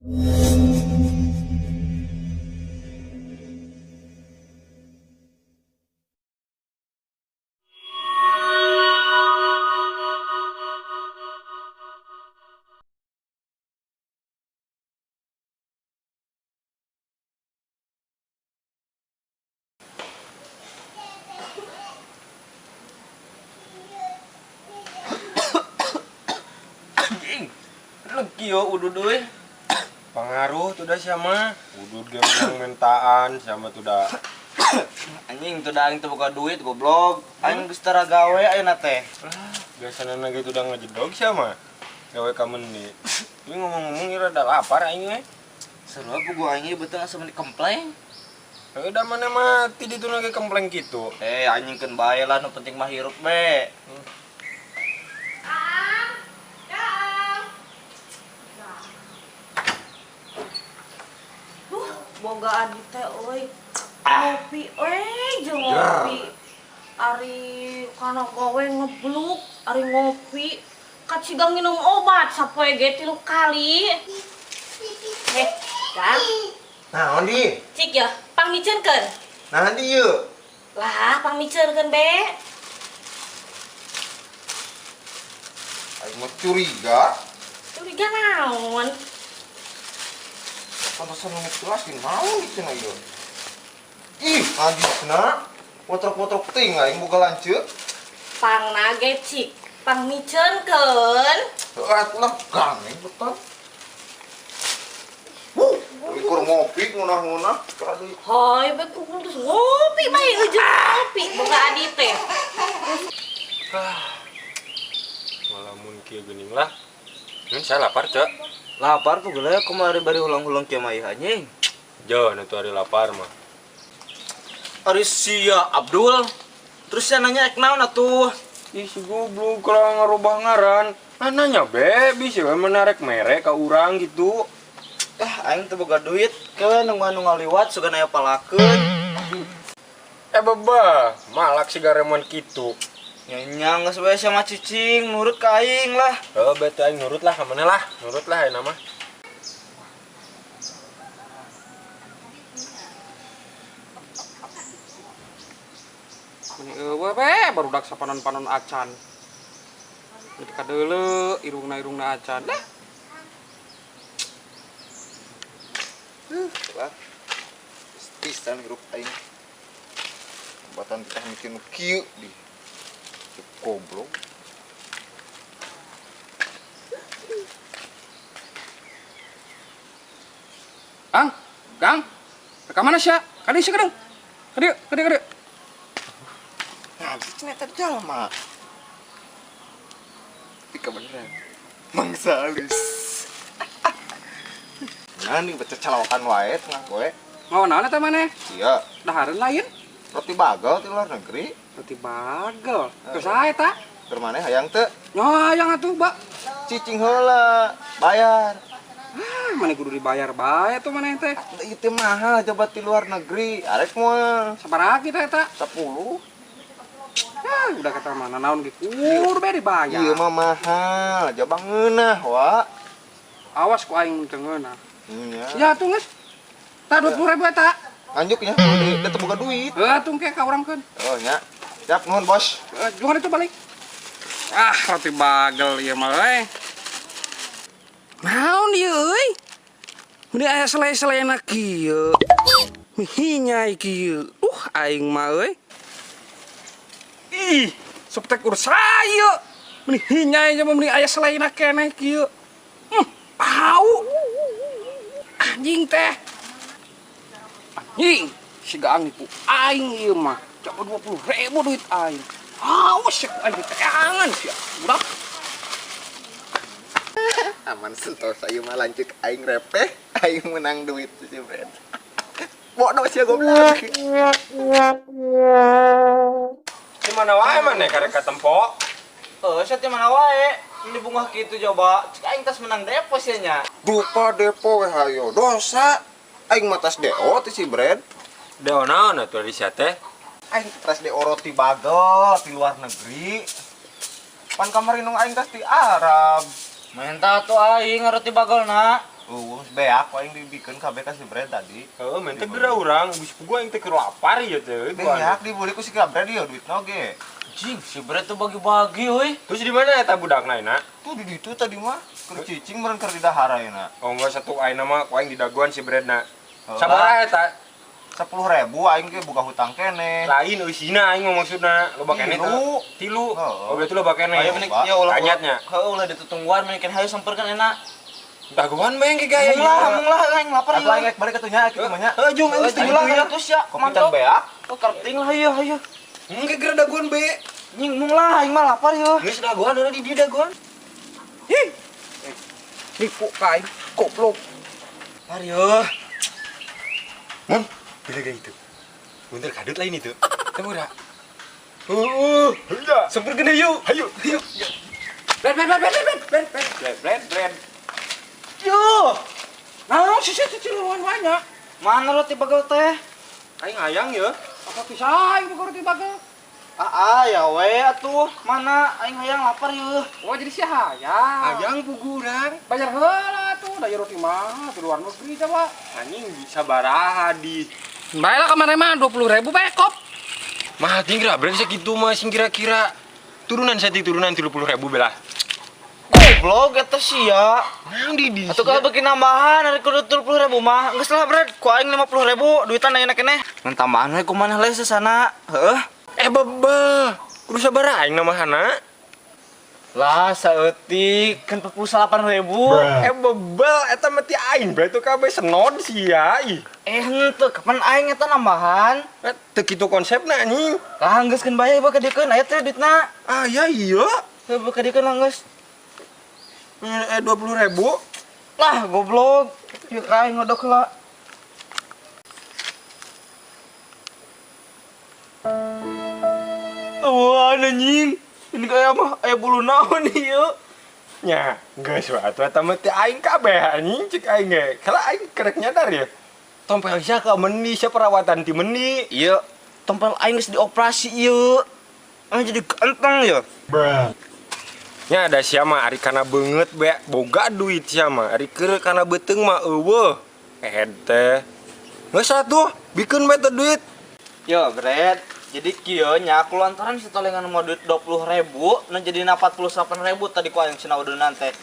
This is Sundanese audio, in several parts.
Lengki yo udud euy. Pengaruh tuh dah sama. Udud ge menang mentaan sama tuh dah. Anjing tuh dah aing teu boga duit goblok. Aing geus tara gawe ayeuna teh. Biasana na ge tuh dah ngejedog sama. Gawe ka meuni. Ini ngomong-ngomong ieu rada lapar aing we. Seru apa gua aing ieu beuteung asa meuni kempleng. Heuh da mana mah ti ditu na ge kempleng kitu. Eh anjing keun bae lah nu penting mah hirup be. Boga adi teh euy. Ngopi euy jeung ngopi. Ari kana gawe ngebluk, ari ngopi. Kaciga nginum obat sapoe ge 3 kali. Kang. Naon di? Cik ya, pangmiceunkeun. Naon di ieu? Lah, pangmiceunkeun be. Aing mah curiga. Curiga naon? Pantesan nu jelasin naon di cenah ieu. Ih, hadisna wotrok-wotrok ting aing boga lanceuk. Pangna ge cik, pangmiceunkeun. Heuh atuh lah gang aing beton. Wuh, kur ngopi ngunah-ngunah. Hai, bae kudu geus ngopi bae eujeun ngopi boga adi teh. Ah. Malamun kieu geuning lah. Nun saya lapar, Cek. Lapar tuh gila kemarin bari ulang-ulang kieu mah anjing. Jauh nu ari lapar mah. Ari sia Abdul. Terus sia nanya ek naon atuh? Ih si goblok kalau ngarubah ngaran. Ah nanya be bisa we menarik merek ka urang gitu. Ah aing teu boga duit, kewe nungguan nu ngaliwat sugan aya palakeun. Eh bebah, malak si gareman kitu. Nya geus we sama cicing nurut ka aing lah. Heuh bete aing nurut lah ka maneh lah, nurut lah ayeuna mah. Meni eueuh we barudak sapanon-panon acan. Jadi kadeuleu irungna-irungna acan. Lah. Lah. Pisan hirup aing. Batan kita mikir nu kieu di. Goblok. Kang, Kang. Ka mana sia? Ka dieu sia kadang. Ka dieu, ka dieu, ka dieu. Nah, cenah eta jalma. Tika beneran. Mangsa alus. Nah, nih baca calawakan wae tengah kowe. Mau naon eta maneh? Iya. Dahareun lain? Roti bagel ti luar negeri. Roti bagel. Terus saha eta? Keur maneh hayang teu? Nya hayang atuh, Mbak. Cicing heula, bayar. Ah, maneh kudu dibayar bae tuh maneh teh. Ieu teh mahal coba ti luar negeri. Arek moal. Sabaraha kita eta? 10. Ah, udah kata mana naon ge kudu bae dibayar. Ieu mah mahal, coba ngeunah, wa. Awas ku aing mun teu ngeunah. Nya. Ya atuh geus. Tah 20.000 eta. Anjuk nya, udah teu boga duit. Heuh atuh engke ka urangkeun. Oh nya. Siap nuhun, Bos. Jual itu balik. Ah, roti bagel ieu mah euy. Naon ieu euy? Meni aya selai-selaina kieu. Mihinyai kieu. Aing mah euy. Ih, sok teh kur saeu. Meni hinyai nya meni aya selaina keneh kieu. Bau. Anjing teh. Anjing, si gaang nipu aing ieu mah. Coba 20.000 duit aing. Awas ya aing teangan sia. Budak. Aman sentosa ieu mah lanceuk aing repeh, aing menang duit si Fred. Bodoh sia goblok. Di mana wae maneh karek katempo? Heuh, sia teh mana wae? Ini bungah kitu coba. Cik aing tas menang depo sia nya. Dupa depo we hayo dosa. Aing mah tas DO teh si Brad. DO naon atuh di sia teh? Aing tas DO roti bagel di luar negeri. Pan kamari nu aing tas di Arab. Menta atuh aing roti bagelna. Eueuh beak aing dibikeun kabeh ka si Bred tadi. Heeh, men teh geura urang, geus puguh aing teh keur lapar ieu teh. Beak dibeli ku si Bred ieu duitna oge. Jing, si Bred tuh bagi-bagi euy. Terus di mana eta budakna ayeuna? Tuh di ditu tadi mah keur cicing meureun keur di dahar ayeuna. Oh enggak satu ayeuna mah ku aing didagoan si Bredna. Sabaraha eta? 10.000 aing ge buka hutang keneh. Lain eusina aing mah maksudna, loba keneh teh. Tilu. Oh berarti loba keneh. Ayo mending ya ulah. Kanyatnya. Heuh ulah ditutungguan mending hayu samperkeun enak. Dagoan bae ge gaya. Mung lah aing lapar ieu. Aing balik atuh nya kitu mah nya. Heuh jung aing setuju lah atuh sia. Kopi can beak. Oh kerting lah ieu hayu. Mung ge geura dagoan bae. Nying mung lah aing mah lapar ieu. Geus dagoan heula di dieu dagoan. Hi. Nipu ka aing goblok. Lapar ieu. Mun, bila gaya itu. Mundur kadut lain itu. Teh murah. Heeh. Samperkeun hayu. Hayu, hayu. Bred bred bred bred bred bred bred bred. Yo. Nah, sisi sisi luan banyak. Mana roti bagel teh? Aing hayang ya. Apa bisa aing buka roti bagel? Ah, ya we atuh. Mana aing hayang lapar yeuh. Oh, jadi sia hayang. Hayang pugu urang. Bayar heula atuh, da roti mah di luar negeri coba. Anjing bisa baraha di. Bae lah kemarin mah 20.000 bae kop. Mah tinggal berarti sakitu mah sing kira-kira turunan saeutik turunan 30.000 belah. Goblok eta sia. Nang di di. Atuh kalau bikin nambahan ari kudu 30.000 mah. Geus lah Bred, ku aing 50.000 duitan ayeuna keneh. Ngan tambahan we kumaha le sesana. Heuh. Eh bebeh. Kudu sabaraha aing namahana? Lah saeutik kan 48.000. Eh bebel eta mah ti aing bre tuh kabeh senod sia ih. Eh henteu kapan aing eta nambahan? Eh teu kitu konsepna anjing. Lah geus keun bae beuh kadiekeun aya teh duitna. Ah ya iya. Heuh beuh kadiekeun lah geus. 20.000 lah goblok. Ieu ka aing ngodok heula. Wah anjing. Ini kayak mah aya bulu naon ieu. Nya, geus we atuh eta mah teh aing kabeh anjing cek aing ge. Kala aing kerek nyadar ya. Tompel sia ka meuni sia perawatan ti meuni. Ieu tompel aing geus dioperasi ieu. Aing jadi ganteng ya. Bruh. Nya ada sia mah ari kana beungeut be boga duit sia mah ari keur kana beuteung mah eueuh. Eh teh. Geus atuh bikeun bae teh duit. Yo, Bred. Jadi kieu nya aku lantaran si tolengan mau duit 20.000, nu jadi 48.000 tadi ku aing cenah udunan teh.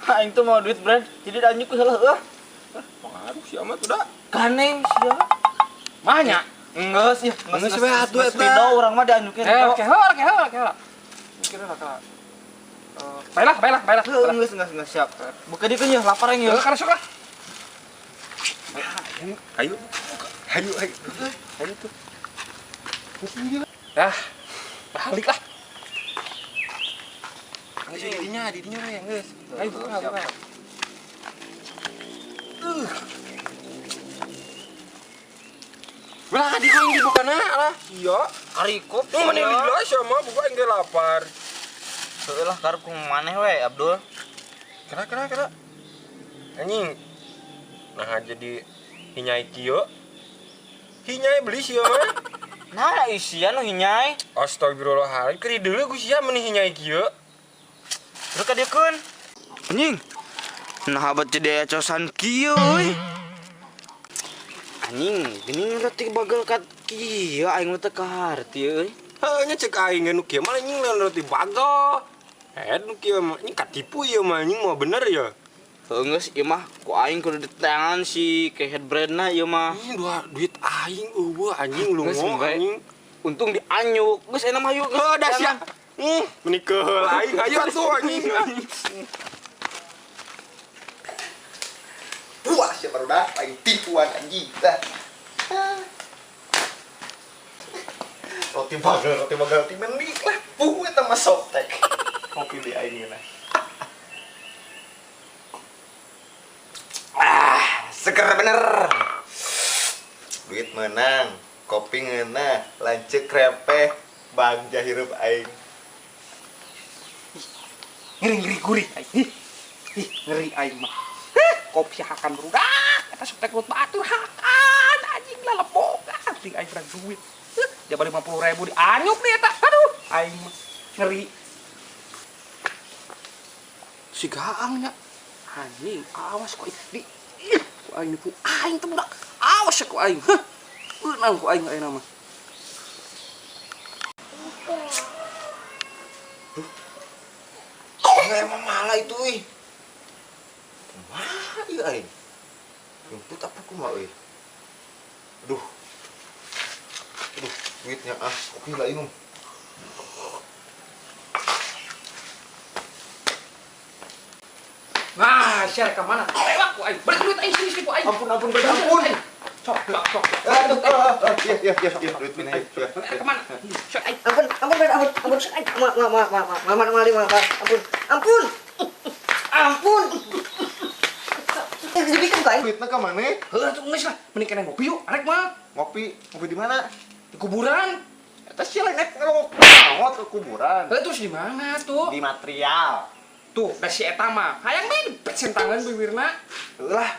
Aing tuh mau duit, Bred. Jadi anjuk heula heuh. Pengaruh sia mah tuh da. Ganeng sia. Mah nya. Geus ya, geus we atuh eta. Ridho urang mah dianjukeun. Eh, oke heula, oke heula, oke heula. Mikir heula ka. Baiklah, baiklah, baiklah. Geus, geus, geus siap. Buka dikeun yeuh, lapar aing yeuh. Heuh, karek lah. Ayo. Ayo, ayo. Ayo tuh. Dah, balik lah. Geus didinya, didinya we geus. Ayo buka, buka. Lah di aing dibukana lah. Iya. Karikop. Nu meni lila sia mah buka aing ge lapar. Heuh lah karep ku maneh we Abdul. Kira kira kira. Anjing. Nah jadi hinyai kieu. Hinyai beli sia mah. Nah isian nu hinyai. Astagfirullahaladzim, keur deuleu ku sia meni hinyai kieu. Terus ka dieukeun. Anjing. Nah abad jadi acosan kieu euy. Anjing, geuning roti bagel kat kieu aing mah teu kaharti euy. Heuh nya cek aing nu kieu mah anjing lain roti bagel. Eh nu kieu mah anjing katipu ieu mah anjing mah bener ya. Heuh geus ieu mah ku aing kudu diteangan si kehead brandna ieu mah. Anjing dua duit aing eueuh anjing lungo anjing. Untung dianyuk. Geus enak mah hayu. Heuh da sia. Meni keheul aing hayu atuh anjing. Wah, siapa barudak aing tipuan anjing. Dah. Roti bagel ti meuni lah. Puh eta mah softtek. Kopi di aing lah. Ah, seger bener. Duit menang, kopi ngeunah, lanceuk repeh, bagja hirup aing. Ngeri-ngeri gurih aing. Ih, ngeri aing mah. Kopi hakan barudak, eta softtek rut batur hakan anjing lalebok anjing aing berang duit. Jaba 50.000 dianyuk nih eta. Aduh, aing mah ngeri. Si gaang nya. Anjing, awas kok di. Aing nipu aing teh budak. Awas ku aing. Heh. Beunang ku aing ayeuna mah. Enggak emang malah itu ih. Kumaha ieu aing? Jemput apa kumaha euy? Aduh. Aduh, duitnya ah, kopi lah ini. Nah, share ke mana? Tewak ku aing. Balik duit aing sini ku aing. Ampun, ampun, ampun. Ampun. Sok, sok, sok. Iya, iya, iya, duit ini. Ke mana? Sok aing. Ampun, ampun, ampun, ampun. Maaf, maaf, maaf, maaf, maaf, maaf, maaf, ampun, ampun. Ampun. Jadi kan aing. Duitnya ke mana? Heuh, atuh geus lah. Mending kena ngopi yuk, arek mah. Ngopi, ngopi di mana? Di kuburan. Eta sih lain naik ngelongok ke kuburan. Heuh, terus di mana tuh? Di material. Tuh, da si eta mah. Hayang bae dipecen tangan bibirna. Heuh lah,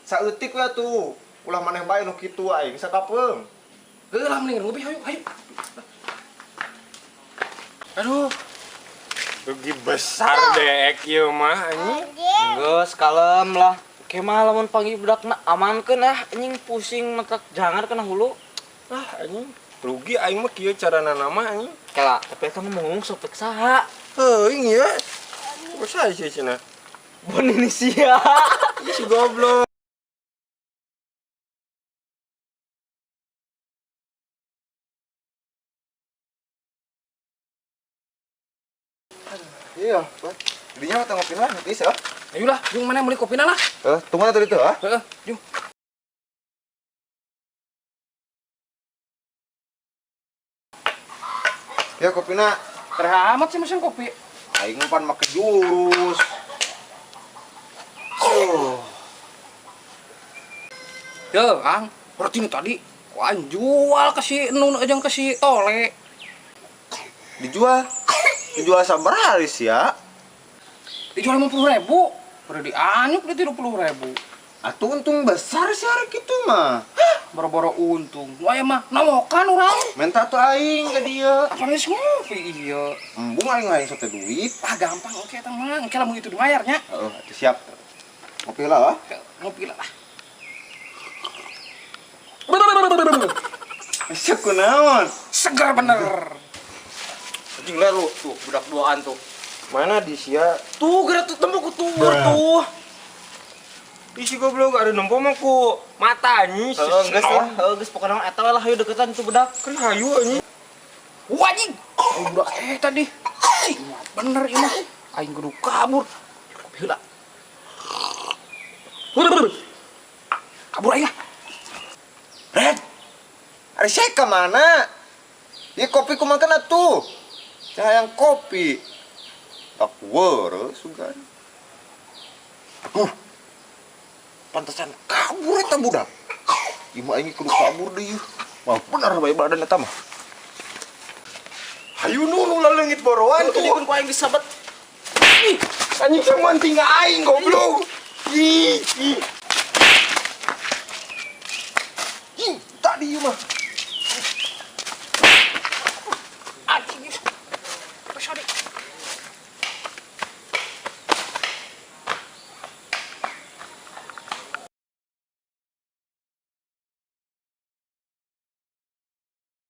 saeutik we atuh. Ulah maneh bae nu kitu aing sakapeung. Heuh lah mendingan ngopi hayu, hayu. Aduh. Rugi besar dek ieu mah anjing. Geus kalem lah. Kemah lamun panggil budakna amankeun ah anjing pusing matak jangan kena hulu. Ah anjing, rugi aing mah kieu carana mah anjing. Kela, tapi eta ngomong sok saha? Heuing ieu. Kusaha sih cenah? Bon ini sia. Ih si goblok. Iya, Pak. Dinya mah ngopi lah, bisa. Ayolah, jung mana beli kopi lah. Tunggu tadi itu ah. Heeh, jung. Ya kopina. Teramat sih mesin kopi. Aing pan make jurus. Oh. Yo, Kang, berarti nu tadi ku aing jual ke si Nun aja ke si Tole. Dijual? Dijual sabaraha ya? Dijual 50.000. Udah dianyuk dia 30.000. Atuh untung besar sih hari kitu mah. Hah, boro-boro untung. Wah mah namokan urang. Minta tuh aing ke dia. Apa geus ngopi ieu? Embung aing aing sote duit. Ah gampang oke eta mah. Engke lamun itu dibayarnya. Heeh, atuh siap. Ngopi lah, ah. Ngopi lah. Siap kunaon? Segar bener. Anjing lah lu tuh budak duaan tuh. Mana di sia? Tuh geura tuh tembok ku tuur tuh. Ih si goblok ada nempo mah ku mata anjing. Heeh geus lah, heeh geus pokona mah eta we lah hayu deketan tuh budak. Kan hayu anjing. Wah anjing. Oh, budak eta di. Bener ieu mah. Aing kudu kabur. Kopi heula. Kabur aing lah. Red. Ari sia ka mana? Ieu kopi kumaha atuh? Hayang kopi. Tak weureuh sugan. Pantesan kabur eta budak. Ieu mah aing kudu kabur deui. Wah, bener bae badan eta mah. Hayu nu laleungit boroan tuh. Ku aing disabet. Ih, anjing sama tinggal aing goblok. Ih, ih. Ih, tadi ieu mah.